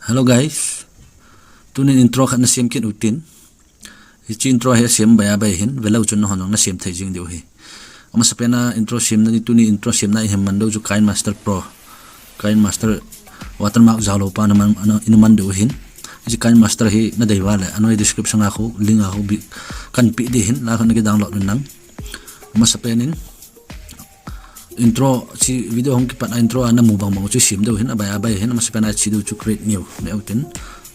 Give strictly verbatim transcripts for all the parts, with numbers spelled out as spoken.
Hello guys. Tunin intro khat na sem kit utin. Hiche intro hi asem bai a bai hin, velou chun nahon jong na sem thei jing diu hi. Amasapen a intro sem na ni, tuni intro sem na i hem man diu chu KineMaster Pro. KineMaster watermark jao lou pa na man, na, ina man diu hin. Hiche KineMaster hi na dei uva le, anoi description a khu, link a khu bi, kan pe ding hin, la khu na ki download un lang. Amasapen in, intro, hiche video hung kipat a intro a na mu bang bang chu sem diu hin, abai, abai hin, amasapen a che diu chu create new, me utin.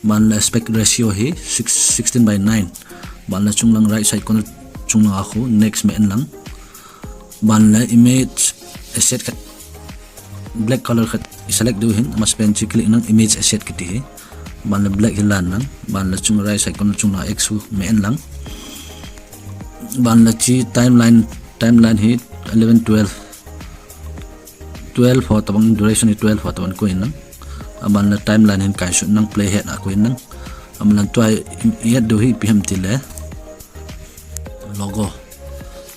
Ban le aspect ratio hi six, sixteen by nine. Ban le chunglang right side corner chunglang a khu, next me en lang. Ban le image asset khat, black color khat i select diu hin, amasapen hiche click nang image asset kiti hi. Ban le black hi lan lang, ban le chung right side corner chunglang a X khu me en lang. Ban le hiche timeline, timeline hi eleven twelve. Twelve ho tabang duration hi twelve ho tabang koi nang. Aban le timeline hin kai sut nang playhead a koi nang. Aban le tua i, i add diu hi ipi ham ti le. Logo.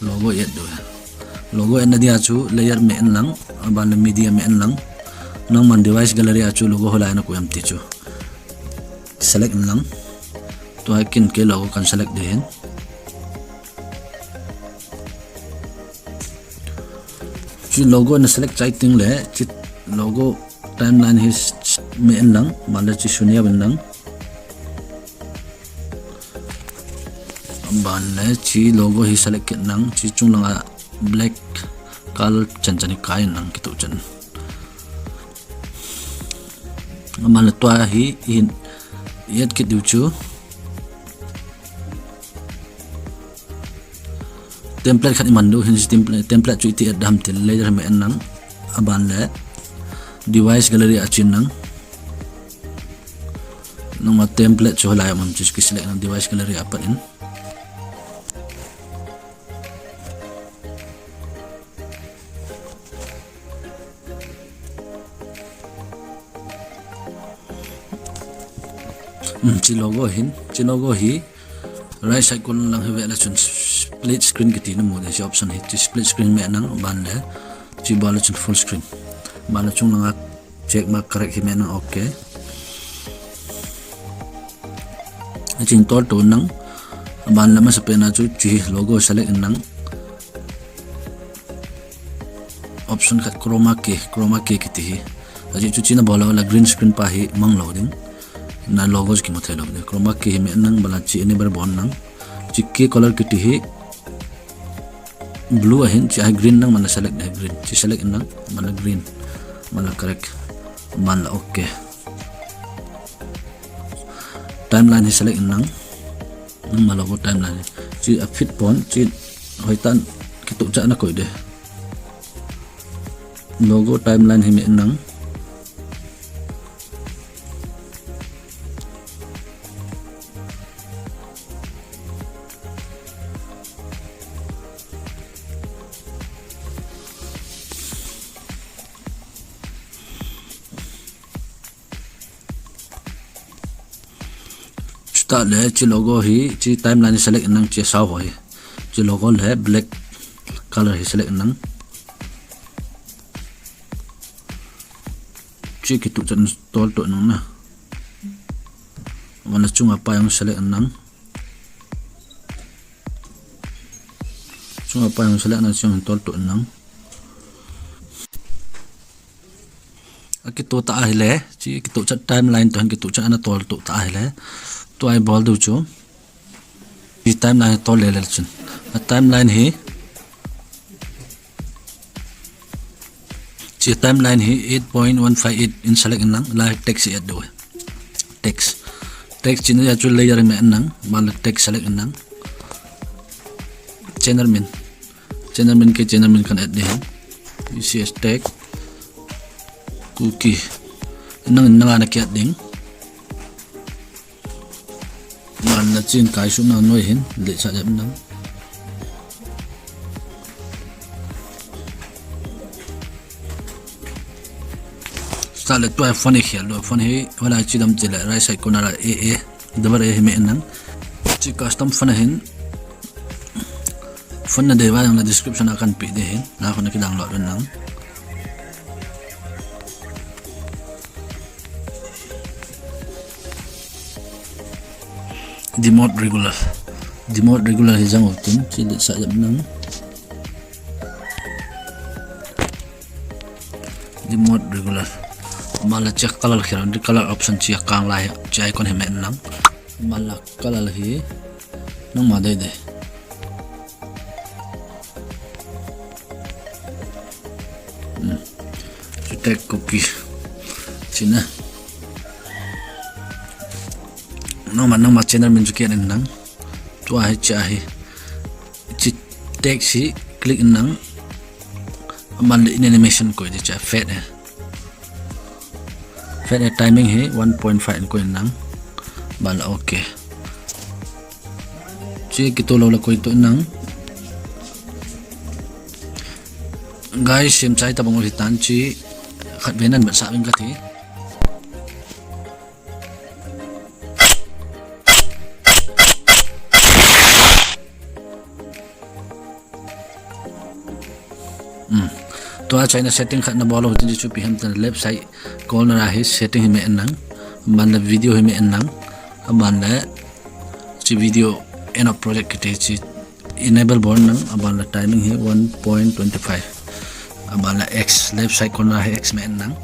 Logo i add diu hi. Logo add na dia chu layer me en lang. Aban le media me en lang. Nangman device gallery a chu logo hoilai na koi ham ti chu select in lang. Tua kin kei logo kan select ding hin. Hiche logo na select chai teng le, hiche logo timeline hi s-, s-, me en lang, ban le hiche sunia ben lang. Ban le hiche logo hi select kit nang, hiche chunglang a black color chan chan hi kai nang kitu chan. Ban le tua hi i hin i add kit diu chu. Template khat i man diu hin, hiche template, template chu iti add ding ham ti le layer me en nang, aban le device gallery a chen nang. Nangma template chu hoilai um ham chu ki select nang device gallery a pat in. Hmm, hiche logo hin, hiche logo hi right side corner lang hi ve le chun split screen kiti na mu ding, hiche option hi, hiche split screen me nang, ban le hiche bol le chun full screen. Ban le chunglang a check mark correct hi me nang, okay. Hiche hin tol to nang, ban le amasapen a chu hiche logo select in nang. Option khat chroma key, chroma key kiti hi. Ajeh chu hiche na bol le green screen pa hi mang lou ding. Na logo chu kimu thei lou ding. Chroma key hi me nang, ban le hiche enable bol nang. Hiche key color kiti hi blue ahin, hiche a hi green nang, ban le select a hi green. Hiche select in nang, ban le green. Ban le correct. Ban le okay. Timeline hi select in nang. Nangma logo timeline hi. Hiche a fit pon, hiche hoitah in kituh cha na koi ding. Logo timeline hi me nang. Chutah le hiche logo hi, hiche timeline select in nang, hiche sao ho hi. Hiche logo le black color hi select in nang. Hiche kituh chan tol to nang na. Ban le chunga pa jong select in nang. Chunga pa jong select in nang, hiche jong tol to nang. Akituh ta ahile, hiche kituh chat timeline to hin kituh chat ana tol to ta ahile. Tua i bol diu chu. Hiche timeline hi tol le le chun. A timeline hi. Hiche timeline hi eight point one five eight in select in nang, la text i add diu. Text. Text chena dia chu layer me en nang, ban le text select in nang. Channel min. Channel min kei channel min kan add ding. C S tag. Kuki. Nang, nang ana ki add ding. Ban le hiche in kai sut nang noi hin, le cha jep nang. Chutah le tua font hi khel diu, font hi hoilai chi dam ti le right side corner a A A, double A hi me nang. Hiche custom font ahin, font na dei uva jong le description a kan pe ding ahin, na khu na ki download un nang. Demote regular. Demote regular hi jang u tin, chi le sa jam nang. Demote regular. Mala check color khel, color option chi kang lai, chi icon hi me nang. Mala color hi nang ma dei dei. Hmm. Chu tag cookie. Chi na. Nangma, nangma channel min chu kian in nang. Tua hi cha hi. Chi tag si click in nang. Aman le in animation koi di cha fade he. Fade he timing hi one point five in koi in nang. Bala okay. Chi kitu lou la koi tu in nang. Guys, sem chai tabang u hitan chi khat ve nan mat sa vin ka thi. Hmm. Tua chaina setting khat na bol u tin chu pi ham tan left side corner a hi setting hi me nang. Aman le video hi me nang. Aman le chi video end of project kiti chi enable bol nang. Aman le timing hi one point twenty five. Aman le X left side corner a hi X me nang.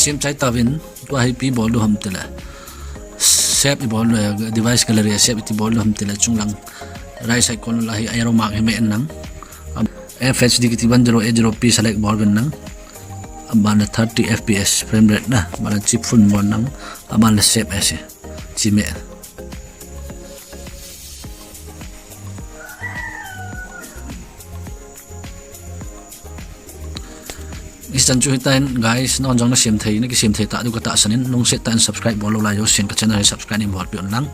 Sem chai tavin, tua hi pi bol du ham tile. Save i bol du, device gallery a save iti bol du ham tile, chung lang. Right side corner la hi arrow mark hi me nang. Am, F H D kiti one zero eight zero P select bol vin nang. Aban le thirty F P S frame rate na, aban le chip phun bol nang, aban le save as. Chi me. Ichan chu hitan guys, non jong na sem thei, na kisem thei ta du ka tahsan in, nung set ta in subscribe bol lou lai jo sin ka channel hi subscribe in bol pi un lang.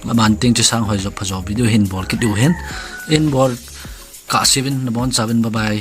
Aban ting chi sang hoi jo pha jo video hin bol kit diu hin. In bol ka sivin na bon chavin bye bye.